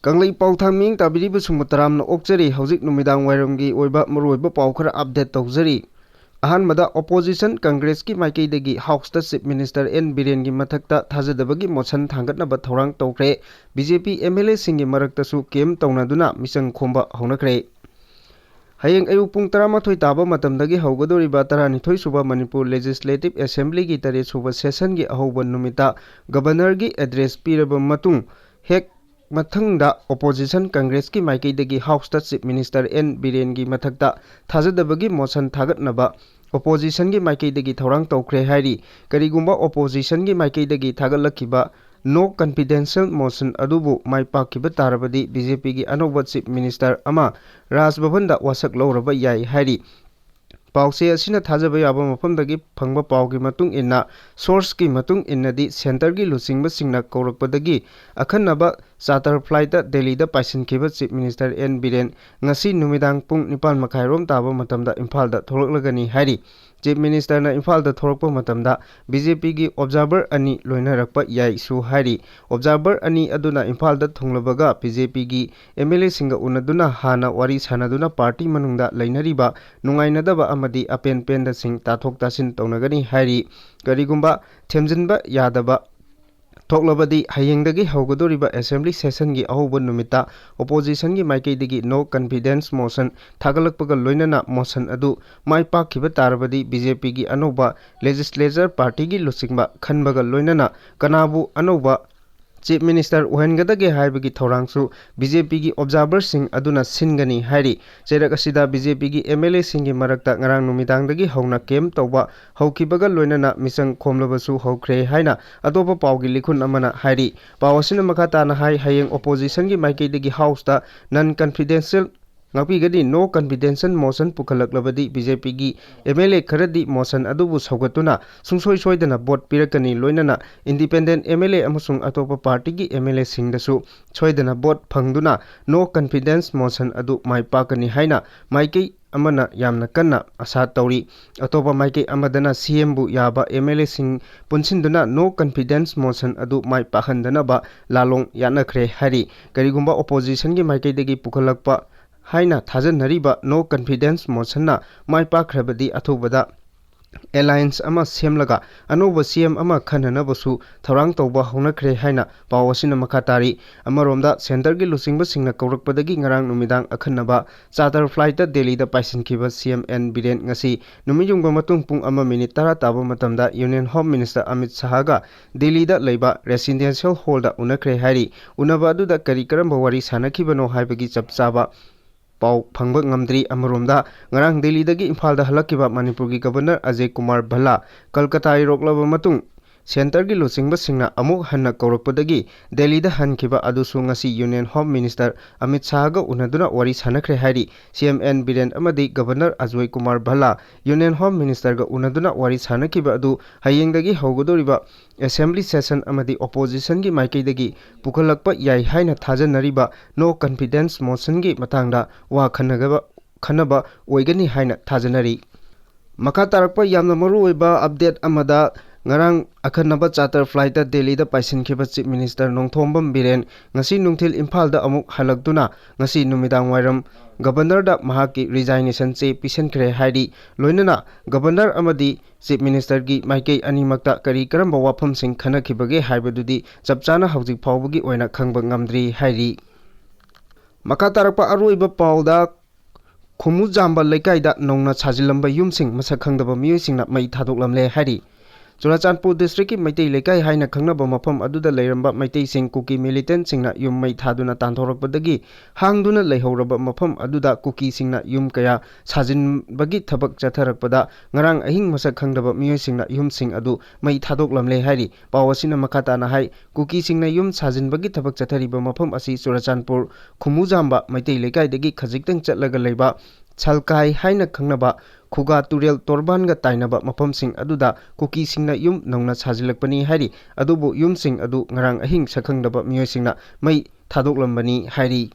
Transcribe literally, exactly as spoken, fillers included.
ꯀꯪꯂꯩ ꯄꯥꯎ ꯊꯥꯡ ꯃꯤꯠꯌꯦꯡ ꯇꯥꯕꯤꯔꯤꯕꯁꯤꯡꯕꯨ ꯇꯔꯥꯝꯅ ꯑꯣꯛꯆꯔꯤ꯫ ꯍꯧꯖꯤꯛ ꯅꯨꯃꯤꯗꯥꯡ ꯋꯥꯏꯔꯝꯒꯤ ꯑꯣꯏꯕ ꯃꯔꯨꯑꯣꯏꯕ ꯄꯥꯎ ꯈꯔ update ꯇꯧꯖꯔꯤ꯫ ꯑꯍꯥꯟꯕꯗ, opposition Congress ꯀꯤ ꯃꯥꯏꯀꯩꯗꯒꯤ House ꯇ Chief Minister ꯑꯦꯟ ꯕꯤꯔꯦꯟꯒꯤ ꯃꯊꯛꯇ ꯊꯥꯖꯗꯕꯒꯤ motion ꯊꯥꯡꯒꯠꯅꯕ ꯊꯧꯔꯥꯡ ꯇꯧꯈ꯭ꯔꯦ꯫ B J P M L A ꯁꯤꯡꯒꯤ ꯃꯔꯛꯇꯁꯨ camp ꯇꯧꯅꯗꯨꯅ ꯃꯤꯆꯪ ꯈꯣꯝꯕ ꯍꯧꯅꯈ꯭ꯔꯦ꯫ ꯍꯌꯦꯡ ꯑꯌꯨꯛ ꯄꯨꯡ ꯇꯔꯥꯃꯥꯊꯣꯏ ꯇꯥꯕ ꯃꯇꯝꯗꯒꯤ ꯍꯧꯒꯗꯧꯔꯤꯕ ꯇꯔꯥꯅꯤꯊꯣꯏ ꯁꯨꯕ Manipur Legislative Assembly ꯒꯤ ꯇꯔꯦꯠ ꯁꯨꯕ session ꯒꯤ ꯑꯍꯧꯕ ꯅꯨꯃꯤꯠꯇ Governor ꯒꯤ address ꯄꯤꯔꯕ ꯃꯇꯨꯡ, ꯍꯦꯛ ꯃꯊꯪꯗ opposition Congress ꯀꯤ ꯃꯥꯏꯀꯩꯗꯒꯤ House ꯇ Chief Minister ꯑꯦꯟ ꯕꯤꯔꯦꯟꯒꯤ ꯃꯊꯛꯇ ꯊꯥꯖꯗꯕꯒꯤ motion ꯊꯥꯒꯠꯅꯕ opposition ꯒꯤ ꯃꯥꯏꯀꯩꯗꯒꯤ ꯊꯧꯔꯥꯡ ꯇꯧꯈ꯭ꯔꯦ ꯍꯥꯏꯔꯤ꯫ ꯀꯔꯤꯒꯨꯝꯕ opposition ꯒꯤ ꯃꯥꯏꯀꯩꯗꯒꯤ ꯊꯥꯒꯠꯂꯛꯈꯤꯕ no confidential motion ꯑꯗꯨꯕꯨ ꯃꯥꯏ ꯄꯥꯛꯈꯤꯕ ꯇꯥꯔꯕꯗꯤ, B J P ꯒꯤ ꯑꯅꯧꯕ Chief Minister ꯑꯃ ꯔꯥꯖ ꯚꯕꯟꯗ ꯋꯥꯁꯛ ꯂꯧꯔꯕ ꯌꯥꯏ ꯍꯥꯏꯔꯤ꯫ ꯄꯥꯎꯆꯦ ꯑꯁꯤꯅ ꯊꯥꯖꯕ ꯌꯥꯕ ꯃꯐꯝꯗꯒꯤ ꯐꯪꯕ ꯄꯥꯎꯒꯤ ꯃꯇꯨꯡ ꯏꯟꯅ, source ꯀꯤ ꯃꯇꯨꯡ ꯏꯟꯅꯗꯤ, centre ꯒꯤ ꯂꯨꯆꯤꯡꯕꯁꯤꯡꯅ ꯀꯧꯔꯛꯄꯗꯒꯤ ꯑꯈꯟꯅꯕ charter flight ꯇ ꯗꯦꯜꯂꯤꯗ ꯄꯥꯏꯁꯤꯟꯈꯤꯕ Chief Minister ꯑꯦꯟ ꯕꯤꯔꯦꯟ ꯉꯁꯤ ꯅꯨꯃꯤꯗꯥꯡ ꯄꯨꯡ ꯅꯤꯄꯥꯟ ꯃꯈꯥꯏꯔꯣꯝ ꯇꯥꯕ ꯃꯇꯝꯗ ꯏꯝꯐꯥꯜꯗ ꯊꯣꯛꯂꯛꯂꯒꯅꯤ ꯍꯥꯏꯔꯤ꯫ Chief Minister ꯅ ꯏꯝꯐꯥꯜꯗ ꯊꯣꯛꯂꯛꯄ ꯃꯇꯝꯗ B J P ꯒꯤ observer ꯑꯅꯤ ꯂꯣꯏꯅꯔꯛꯄ ꯌꯥꯏꯁꯨ ꯍꯥꯏꯔꯤ꯫ Observer ꯑꯅꯤ ꯑꯗꯨꯅ ꯏꯝꯐꯥꯜꯗ ꯊꯨꯡꯂꯕꯒ B J P ꯒꯤ M L A ꯁꯤꯡꯒ ꯎꯅꯗꯨꯅ ꯍꯥꯟꯅ ꯋꯥꯔꯤ ꯁꯥꯟꯅꯗꯨꯅ party ꯃꯅꯨꯡꯗ ꯂꯩꯅꯔꯤꯕ ꯅꯨꯡꯉꯥꯏꯅꯗꯕ ꯑꯃꯗꯤ ꯑꯄꯦꯟ ꯄꯦꯟꯗꯁꯤꯡ ꯇꯥꯊꯣꯛ ꯇꯥꯁꯤꯟ ꯇꯧꯅꯒꯅꯤ ꯍꯥꯏꯔꯤ꯫ ꯀꯔꯤꯒꯨꯝꯕ ꯊꯦꯝꯖꯤꯟꯕ ꯌꯥꯗꯕ ꯊꯣꯛꯂꯕꯗꯤ, ꯍꯌꯦꯡꯗꯒꯤ ꯍꯧꯒꯗꯧꯔꯤꯕ Assembly session ꯒꯤ ꯑꯍꯧꯕ ꯅꯨꯃꯤꯠꯇ opposition ꯒꯤ ꯃꯥꯏꯀꯩꯗꯒꯤ no confidence motion ꯊꯥꯒꯠꯂꯛꯄꯒ ꯂꯣꯏꯅꯅ motion ꯑꯗꯨ ꯃꯥꯏ ꯄꯥꯛꯈꯤꯕ ꯇꯥꯔꯕꯗꯤ, B J P ꯒꯤ ꯑꯅꯧꯕ legislature party ꯒꯤ ꯂꯨꯆꯤꯡꯕ ꯈꯟꯕꯒ ꯂꯣꯏꯅꯅ ꯀꯅꯥꯕꯨ ꯑꯅꯧꯕ Chief Minister ꯑꯣꯏꯍꯟꯒꯗꯒꯦ ꯍꯥꯏꯕꯒꯤ ꯊꯧꯔꯥꯡꯁꯨ B J P ꯒꯤ observer ꯁꯤꯡ ꯑꯗꯨꯅ ꯁꯤꯟꯒꯅꯤ ꯍꯥꯏꯔꯤ꯫ ꯆꯩꯔꯛ ꯑꯁꯤꯗ B J P ꯒꯤ M L A ꯁꯤꯡꯒꯤ ꯃꯔꯛꯇ ꯉꯔꯥꯡ ꯅꯨꯃꯤꯗꯥꯡꯗꯒꯤ ꯍꯧꯅ camp ꯇꯧꯕ ꯍꯧꯈꯤꯕꯒ ꯂꯣꯏꯅꯅ ꯃꯤꯆꯪ ꯈꯣꯝꯂꯕꯁꯨ ꯍꯧꯈ꯭ꯔꯦ ꯍꯥꯏꯅ ꯑꯇꯣꯞꯄ ꯄꯥꯎꯒꯤ ꯂꯤꯈꯨꯟ ꯑꯃꯅ ꯍꯥꯏꯔꯤ꯫ ꯄꯥꯎ ꯑꯁꯤꯅ ꯃꯈꯥ ꯇꯥꯅ ꯍꯥꯏ, ꯍꯌꯦꯡ opposition ꯒꯤ ꯃꯥꯏꯀꯩꯗꯒꯤ House ꯇ non confidential ꯉꯥꯛꯄꯤꯒꯅꯤ꯫ No confidence motion ꯄꯨꯈꯠꯂꯛꯂꯕꯗꯤ B J P ꯒꯤ M L A ꯈꯔꯗꯤ motion ꯑꯗꯨꯕꯨ ꯁꯧꯒꯠꯇꯨꯅ ꯁꯨꯡꯁꯣꯏ ꯁꯣꯏꯗꯅ vote ꯄꯤꯔꯛꯀꯅꯤ, ꯂꯣꯏꯅꯅ independent M L A ꯑꯃꯁꯨꯡ ꯑꯇꯣꯞꯄ party ꯒꯤ M L A ꯁꯤꯡꯗꯁꯨ ꯁꯣꯏꯗꯅ vote ꯐꯪꯗꯨꯅ no confidence motion ꯑꯗꯨ ꯃꯥꯏ ꯄꯥꯛꯀꯅꯤ ꯍꯥꯏꯅ ꯃꯥꯏꯀꯩ ꯑꯃꯅ ꯌꯥꯝꯅ ꯀꯟꯅ ꯑꯁꯥ ꯇꯧꯔꯤ꯫ ꯑꯇꯣꯞꯄ ꯃꯥꯏꯀꯩ ꯑꯃꯗꯅ ꯁꯤ ꯑꯦꯝꯕꯨ ꯌꯥꯕ ꯑꯦꯝ ꯑꯦꯜ ꯑꯦꯁꯤꯡ ꯄꯨꯟꯁꯤꯟꯗꯨꯅ no confidence motion ꯑꯗꯨ ꯃꯥꯏ ꯄꯥꯛꯍꯟꯗꯅꯕ ꯂꯥꯂꯣꯡ ꯌꯥꯠꯅꯈ꯭ꯔꯦ ꯍꯥꯏꯔꯤ꯫ ꯀꯔꯤꯒꯨꯝꯕ ꯑꯣꯄꯣꯖꯤꯁꯟꯒꯤ ꯃꯥꯏꯀꯩꯗꯒꯤ ꯄꯨꯈꯠꯂꯛꯄ ꯍꯥꯏꯅ ꯊꯥꯖꯅꯔꯤꯕ no confidence motionꯅ ꯃꯥꯏ ꯄꯥꯛꯈ꯭ꯔꯕꯗꯤ ꯑꯊꯨꯕꯗ alliance ꯑꯃ ꯁꯦꯝꯂꯒ ꯑꯅꯧꯕ ꯁꯤ ꯑꯦꯝ ꯑꯃ ꯈꯟꯅꯅꯕꯁꯨ ꯊꯧꯔꯥꯡ ꯇꯧꯕ ꯍꯧꯅꯈ꯭ꯔꯦ ꯍꯥꯏꯅ ꯄꯥꯎ ꯑꯁꯤꯅ ꯃꯈꯥ ꯇꯥꯔꯤ꯫ ꯑꯃꯔꯣꯝꯗ ꯁꯦꯟꯇꯔꯒꯤ ꯂꯨꯆꯤꯡꯕꯁꯤꯡꯅ ꯀꯧꯔꯛꯄꯗꯒꯤ ꯉꯔꯥꯡ ꯅꯨꯃꯤꯗꯥꯡ ꯑꯈꯟꯅꯕ ꯆꯥꯔꯇꯔ ꯐ꯭ꯂꯥꯏꯠꯇ ꯗꯦꯜꯂꯤꯗ ꯄꯥꯏꯁꯤꯟꯈꯤꯕ ꯁꯤ ꯑꯦꯝ ꯑꯦꯟ ꯕꯤꯔꯦꯟ ꯉꯁꯤ ꯅꯨꯃꯤꯠ ꯌꯨꯡꯕ ꯃꯇꯨꯡ ꯄꯨꯡ ꯑꯃ ꯃꯤꯅꯤꯠ ꯇꯔꯥ ꯇꯥꯕ ꯃꯇꯝꯗ ꯌꯨꯅꯤꯌꯟ ꯍꯣꯝ ꯃꯤꯅꯤꯁꯇꯔ ꯑꯃꯤꯠ ꯁꯍꯥꯒ ꯗꯦꯜꯂꯤꯗ ꯂꯩꯕ ꯔꯦꯁꯤꯗꯦꯟꯁꯤꯌꯦꯜ ꯍꯣꯜꯗ ꯎꯅꯈ꯭ꯔꯦ ꯍꯥꯏꯔꯤ꯫ ꯎꯅꯕ ꯑꯗꯨꯗ ꯀꯔꯤ ꯀꯔꯝꯕ ꯋꯥꯔꯤ ꯁꯥꯟꯅꯈꯤꯕꯅꯣ ꯍꯥꯏꯕꯒꯤ ꯆꯞ ꯆꯥꯕ ꯄꯥꯎ ꯐꯪꯕ ꯉꯝꯗ꯭ꯔꯤ꯫ ꯑꯃꯔꯣꯝꯗ ꯉꯔꯥꯡ ꯗꯦꯜꯂꯤꯗꯒꯤ ꯏꯝꯐꯥꯜꯗ ꯍꯜꯂꯛꯈꯤꯕ ꯃꯅꯤꯄꯨꯔꯒꯤ ꯒꯕꯔꯅꯔ ꯑꯖꯌ ꯀꯨꯃꯥꯔ ꯚꯜꯂꯥ ꯀꯜꯀꯇꯥ ꯌꯧꯔꯛꯂꯕ ꯃꯇꯨꯡ ꯁꯦꯟꯇꯔꯒꯤ ꯂꯨꯆꯤꯡꯕꯁꯤꯡꯅ ꯑꯃꯨꯛ ꯍꯟꯅ ꯀꯧꯔꯛꯄꯗꯒꯤ ꯗꯦꯜꯂꯤꯗ ꯍꯟꯈꯤꯕ ꯑꯗꯨꯁꯨ ꯉꯁꯤ ꯌꯨꯅꯤꯌꯟ ꯍꯣꯝ ꯃꯤꯅꯤꯁꯇꯔ ꯑꯃꯤꯠ ꯁꯍꯥꯒ ꯎꯅꯗꯨꯅ ꯋꯥꯔꯤ ꯁꯥꯟꯅꯈ꯭ꯔꯦ ꯍꯥꯏꯔꯤ꯫ ꯁꯤ ꯑꯦꯝ ꯑꯦꯟ ꯕꯤꯔꯦꯟ ꯑꯃꯗꯤ governor Ajay Kumar ꯚꯜꯂꯥ union home ꯃꯤꯅꯤꯁꯇꯔꯒ ꯎꯅꯗꯨꯅ ꯋꯥꯔꯤ ꯁꯥꯟꯅꯈꯤꯕ ꯑꯗꯨ ꯍꯌꯦꯡꯗꯒꯤ ꯍꯧꯒꯗꯧꯔꯤꯕ ꯑꯦꯁꯦꯝꯕ꯭ꯂꯤ ꯁꯦꯁꯟ ꯑꯃꯗꯤ ꯑꯣꯄꯣꯖꯤꯁꯟꯒꯤ ꯃꯥꯏꯀꯩꯗꯒꯤ ꯄꯨꯈꯠꯂꯛꯄ ꯌꯥꯏ ꯍꯥꯏꯅ ꯊꯥꯖꯅꯔꯤꯕ no confidence motionꯒꯤ ꯃꯇꯥꯡꯗ ꯋꯥ ꯈꯟꯅꯒꯕ-, ꯈꯟꯅꯕ ꯑꯣꯏꯒꯅꯤ ꯍꯥꯏꯅ ꯊꯥꯖꯅꯔꯤ꯫ ꯃꯈꯥ ꯇꯥꯔꯛꯄ ꯌꯥꯝꯅ ꯃꯔꯨꯑꯣꯏꯕ ꯑꯞꯗꯦꯠ ꯑꯃꯗ, ꯉꯔꯥꯡ ꯑꯈꯟꯅꯕ ꯆꯥꯔꯇꯔ ꯐ꯭ꯂꯥꯏꯠꯇ ꯗꯦꯜꯂꯤꯗ ꯄꯥꯏꯁꯤꯟꯈꯤꯕ ꯆꯤꯐ ꯃꯤꯅꯤꯁꯇꯔ ꯅꯣꯡꯊꯣꯝꯕꯝ ꯕꯤꯔꯦꯟ ꯉꯁꯤ ꯅꯨꯡꯊꯤꯜ ꯏꯝꯐꯥꯜꯗ ꯑꯃꯨꯛ ꯍꯜꯂꯛꯇꯨꯅ ꯉꯁꯤ ꯅꯨꯃꯤꯗꯥꯡ ꯋꯥꯏꯔꯝ ꯒꯕꯔꯅꯔꯗ ꯃꯍꯥꯛꯀꯤ ꯔꯤꯖꯥꯏꯅꯦꯁꯟ ꯆꯦ ꯄꯤꯁꯤꯟꯈ꯭ꯔꯦ ꯍꯥꯏꯔꯤ꯫ ꯂꯣꯏꯅꯅ ꯒꯕꯔꯅꯔ ꯑꯃꯗꯤ ꯆꯤꯐ ꯃꯤꯅꯤꯁꯇꯔꯒꯤ ꯃꯥꯏꯀꯩ ꯑꯅꯤꯃꯛꯇ ꯀꯔꯤ ꯀꯔꯝꯕ ꯋꯥꯐꯝꯁꯤꯡ ꯈꯟꯅꯈꯤꯕꯒꯦ ꯍꯥꯏꯕꯗꯨꯗꯤ ꯆꯞ ꯆꯥꯅ ꯍꯧꯖꯤꯛ ꯐꯥꯎꯕꯒꯤ ꯑꯣꯏꯅ ꯈꯪꯕ ꯉꯝꯗ꯭ꯔꯤ ꯍꯥꯏꯔꯤ꯫ ꯃꯈꯥ ꯇꯥꯔꯛꯄ ꯑꯔꯣꯏꯕ ꯄꯥꯎꯗ, ꯈꯨꯃꯨꯖꯥꯝꯕ ꯂꯩꯀꯥꯏꯗ ꯅꯧꯅ ꯁꯥꯖꯤꯜꯂꯝꯕ ꯌꯨꯝꯁꯤꯡ ꯃꯁꯛ ꯈꯪꯗꯕ ꯃꯤꯑꯣꯏꯁꯤꯡꯅ ꯃꯩ ꯊꯥꯗꯣꯛꯂꯝꯂꯦ ꯍꯥꯏꯔꯤ꯫ ꯆꯨꯔꯥꯆꯥꯟꯄꯨꯔ ꯗꯤꯁꯇ꯭ꯔꯤꯛꯀꯤ ꯃꯩꯇꯩ ꯂꯩꯀꯥꯏ ꯍꯥꯏꯅ ꯈꯪꯅꯕ ꯃꯐꯝ ꯑꯗꯨꯗ ꯂꯩꯔꯝꯕ ꯃꯩꯇꯩꯁꯤꯡ ꯀꯨꯀꯤ ꯃꯤꯂꯤꯇꯦꯟꯠꯁꯤꯡꯅ ꯌꯨꯝ ꯃꯩ ꯊꯥꯗꯨꯅ ꯇꯥꯟꯊꯣꯔꯛꯄꯗꯒꯤ ꯍꯥꯡꯗꯨꯅ ꯂꯩꯍꯧꯔꯕ ꯃꯐꯝ ꯑꯗꯨꯗ ꯀꯨꯀꯤꯁꯤꯡꯅ ꯌꯨꯝ ꯀꯌꯥ ꯁꯥꯖꯤꯟꯕꯒꯤ ꯊꯕꯛ ꯆꯠꯊꯔꯛꯄꯗ ꯉꯔꯥꯡ ꯑꯍꯤꯡ ꯃꯁꯛ ꯈꯪꯗꯕ ꯃꯤꯑꯣꯏꯁꯤꯡꯅ ꯌꯨꯝꯁꯤꯡ ꯑꯗꯨ ꯃꯩ ꯊꯥꯗꯣꯛꯂꯝꯂꯦ ꯍꯥꯏꯔꯤ꯫ ꯄꯥꯎ ꯑꯁꯤꯅ ꯃꯈꯥ ꯇꯥꯅ ꯍꯥꯏ, ꯀꯨꯀꯤꯁꯤꯡꯅ ꯌꯨꯝ ꯁꯥꯖꯤꯟꯕꯒꯤ ꯊꯕꯛ ꯆꯠꯊꯔꯤꯕ ꯃꯐꯝ ꯑꯁꯤ ꯆꯨꯔꯥꯆꯥꯟꯄꯨꯔ ꯈꯨꯃꯨꯖꯥꯝꯕ ꯃꯩꯇꯩ ꯂꯩꯀꯥꯏꯗꯒꯤ ꯈꯖꯤꯛꯇꯪ ꯆꯠꯂꯒ ꯂꯩꯕ ꯁꯜꯀꯥꯏ ꯍꯥꯏꯅ ꯈꯪꯅꯕ ꯈꯨꯒꯥ ꯇꯨꯔꯦꯜ ꯇꯣꯔꯕꯥꯟꯒ ꯇꯥꯏꯅꯕ ꯃꯐꯝꯁꯤꯡ ꯑꯗꯨꯗ ꯀꯨꯀꯤꯁꯤꯡꯅ ꯌꯨꯝ ꯅꯧꯅ ꯁꯥꯖꯤꯜꯂꯛꯄꯅꯤ ꯍꯥꯏꯔꯤ꯫ ꯑꯗꯨꯕꯨ ꯌꯨꯝꯁꯤꯡ ꯑꯗꯨ ꯉꯔꯥꯡ ꯑꯍꯤꯡ ꯁꯛꯈꯪꯗꯕ ꯃꯤꯑꯣꯏꯁꯤꯡꯅ ꯃꯩ ꯊꯥꯗꯣꯛꯂꯝꯕꯅꯤ ꯍꯥꯏꯔꯤ꯫